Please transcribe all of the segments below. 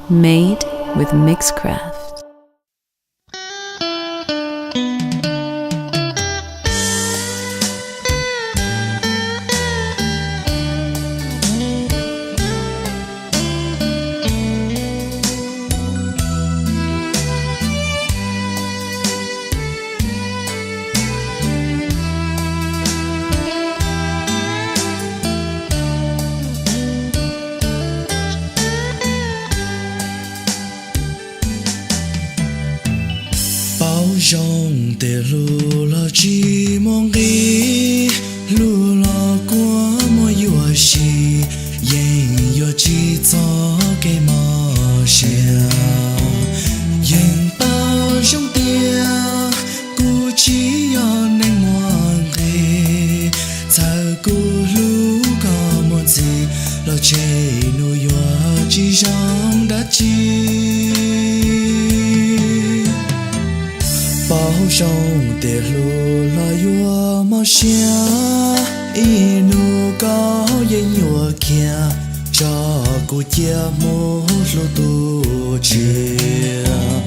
Made with Mixcraft. Paub zoo tias hlub los tsis muaj nqis, hlub los kuj muaj yuam sij, yeej yuav tsis txog kev mob siab. Yeej paub zoo tias kuv tsis yog neeg muaj nqis, txawm kuv hlub koj muaj ntxhi los tseg nws yuav tsis zoo dab tsi. Paub zoo tias hlub los yuav mob siab, ib hnub koj yeej yuav khiav, tso kuv cia mus hlub tus tshiab.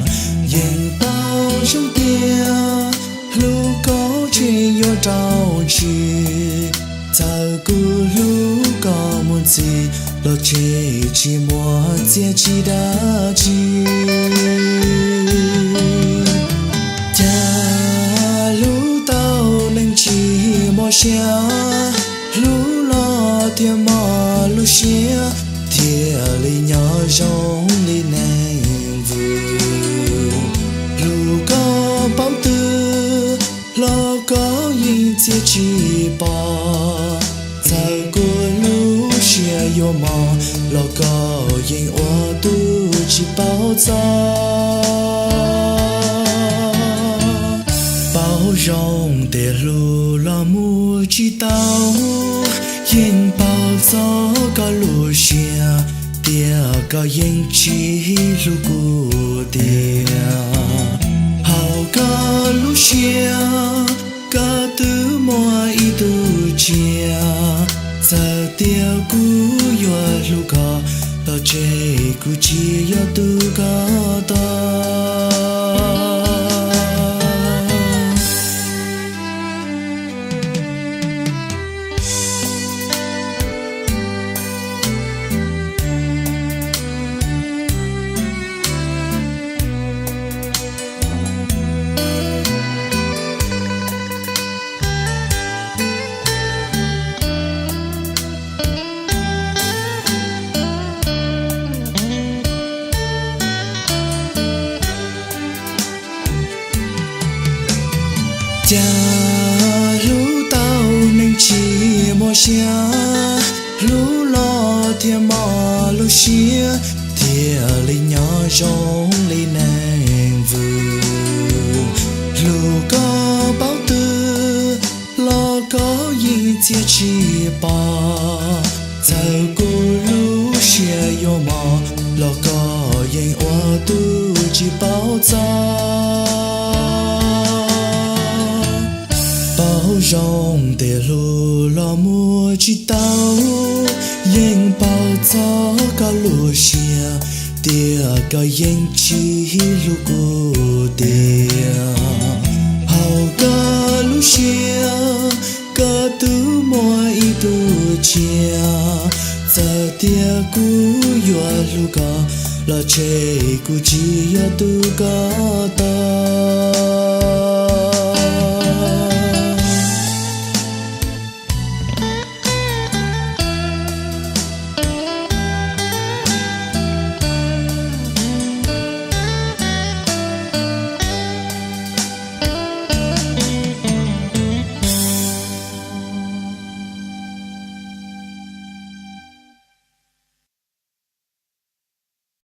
Yeej paub zoo tias hlub koj tsis yuav rau ntshis, txawm kuv hlub koj muaj ntxhi los tseg tsis muaj txiaj tsim dab tsi. Cas hlub tau neeg tsis mob siab, hlub los thiaj mob lub siab, thiaj li nyob zoo li neeg vwm. Hlub koj paub twg los koj yeej txiav tsis pom, txawm kuv lub siab yuav mos los koj yeej ua tus tsis paub txog. Paub zoo tias hlub los mus tsis tau, yeej paub txog koj lub siab, tias koj yeej tsis hlub kuv tiag. Hauv koj lub siab, koj twb muaj ib tug tshiab, txawm tias kuv yuav hlub koj los tseg kuv tsis yog tus koj tau. Cas hlub tau neeg tsis mob siab, hlub los thiaj mob lub siab, thiaj li nyob zoo li neeg vwm. Hlub koj paub twg los koj yeej txiav tsis pom, txawm kuv lub siab yuav mos los koj yeej ua tus tsis paub txog. Paub zoo tias hlub los mus tsis tau, yeej paub txog koj lub siab, tias koj yeej tsis hlub kuv tiag. Hauv koj lub siab, koj twb muaj ib tug tshiab, txawm tias kuv yuav hlub koj los tseg kuv tsis yog tus koj tau.